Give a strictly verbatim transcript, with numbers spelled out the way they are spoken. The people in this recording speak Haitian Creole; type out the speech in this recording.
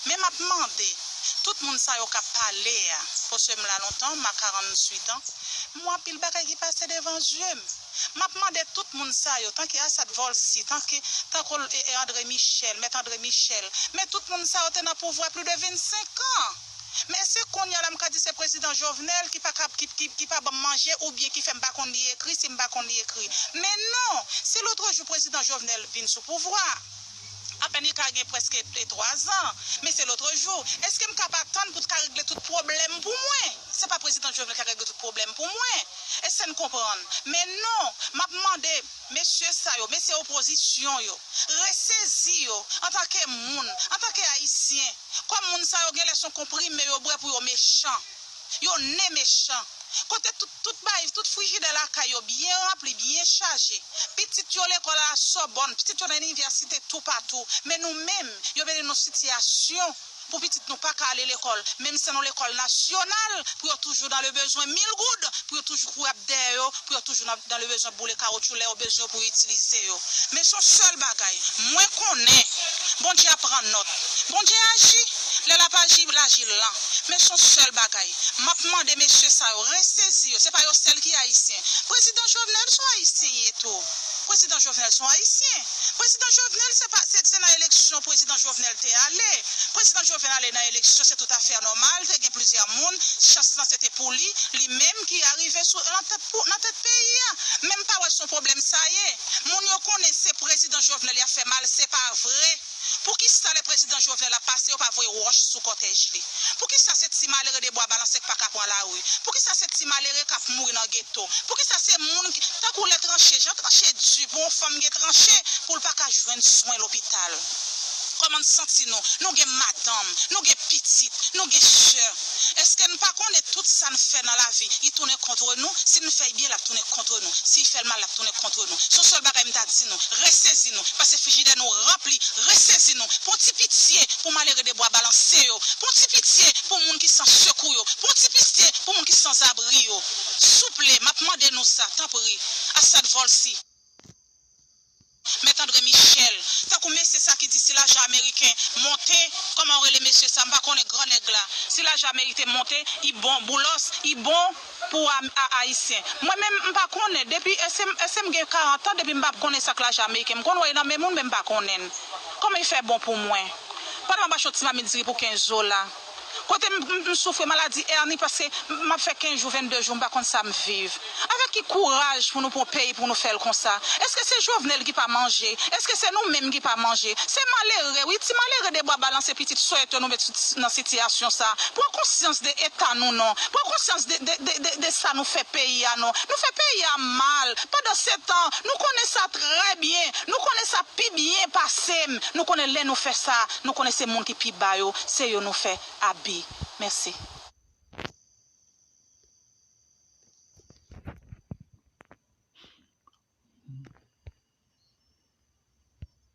Men m ap mande tout moun sa yo k ap pale a, paske m la lontan, m a karanntuit an, m wè anpil bagay ki pase devan zye m. M ap mande tout moun sa yo, tanke Assad Volcy, tanke, tankou, e, e, André Michel, Mèt André Michel, men tout moun sa yo te nan pouvwa plis de vennsenk an. Men èske kounye a la m ka di se prezidan Jovenel ki pa ka, ki, ki, ki pa ban m manje oubyen ki fè m pa konn li ekri si m pa konn li ekri? Men non, se lòtrejou prezidan Jovenel vin sou pouvwa. Apèn li ka gen prèske twa zan, men se lòtrejou. Èske m ka pa tann pou l ka regle tout pwoblèm pou mwen? Se pa prezidan Jovenel ki ka regle tout pwoblèm pou mwen. Èske n konprann? Men non, m ap mande mesye sa yo, mesye opozisyon yo, resezi yo antanke moun, antanke Ayisyen. Kòm moun sa yo genlè se yon konprime yo bwè pou yo mechan. Yo ne mechan. Kote tout, tout bay, tout frijidè lakay yo byen ranpli, byen chaje. Pitit yo lekòl a Sòbòn, pitit yo nan inivèsite toupatou. Men nou menm, yo mete nou sitiyasyon pou pitit nou pa ka ale lekòl. Menm si se nan lekòl nasyonal, pou yo toujou dans le besoin mil goud, pou yo toujou kouri ap dèyè yo, pou yo toujou nan, dans le besoin boule kawotchou lè yo bezwen yo pou yo itilize yo. Men se yon sèl bagay, mwen konnen Bondye ap pran nòt. Bondye aji, lè l ap aji, l aji lan. Men se yon sèl bagay, m ap mande mesye sa yo, resezi yo, se pa yo sèl ki Ayisyen. Prezidan Jovenel se yon Ayisyen ye tou. Prezidan Jovenel se yon Ayisyen. Prezidan Jovenel se pa, se, se nan eleksyon prezidan Jovenel te ale. Prezidan Jovenel ale nan eleksyon, se toutafè nòmal, te gen plizyè moun, chans lan se te pou li, li menm ki arive sou, nan tèt pou, nan tèt peyi a. Men m pa wè se yon pwoblèm sa ye. Moun yo konnen se prezidan Jovenel y ap fè mal, se pa vre. Poukisa lè prezidan Jovenel ap pase, yo pa voye wòch sou kòtèj li? Poukisa se ti malere de bwa balanse k pa ka pran lari? Poukisa se ti malere k ap mouri nan geto? Poukisa se moun ki, tankou lè tranche, jan tranche di pou yon fanm gen tranche, pou l pa ka jwenn swen lopital? Kòman n santi nou? Nou gen madanm, nou gen pitit, nou gen sè. Èske n pa konnen tout sa n fè nan lavi, li tounen kont nou? Si n fè l byen, l ap tounen kont nou. Si l fè l mal, l ap tounen kont nou. Se yon sèl bagay m ta di nou, resezi nou, paske frijidè nou ranpli, resezi nou. Pran ti pitye pou malere de bwa balanse yo. Pran ti pitye pou moun ki san sekou yo. Pran ti pitye pou moun ki sanzabri yo. Souple, m ap mande nou sa, tanpri. Assad Volcy. Mèt André Michel, tankou mesye sa ki di si lajan ameriken monte, kòman yo rele mesye sa, m pa konnen gran nèg la. Si lajan ameriken monte, li bon, Boulos, li bon pou a, a, Ayisyen. Mwen menm, m pa konnen, depi, èske, èske m gen karant an, depi m pa konnen sa k lajan ameriken. M konn wè l nan men moun, men m pa konnen l. Kòman l fè bon pou mwen? Pandan m ap achte yon ti mamit diri pou kenz dola. Kote m, m, m soufri maladi èni paske m ap fè kenz jou, vennde jou, m pa konn sa m viv. Avèk ki kouraj pou nou pran peyi pou nou fè l konsa? Èske se Jovenel ki pa manje? Èske se nou menm ki pa manje? Se malere, wi, ti malere de bwa balanse pitit sòt yo nou met sou, nan sitiyasyon sa. Pran konsyans de eta nou non. Pran konsyans de, de, de, de, de sa nou fè peyi a non. Nou fè peyi a mal. Pandansetan, nou konnen sa trè byen. Nou konnen sa pi byen pase m. Nou konnen lè nou fè sa, nou konnen se moun ki pi ba yo, se yo nou fè abi. Mèsi.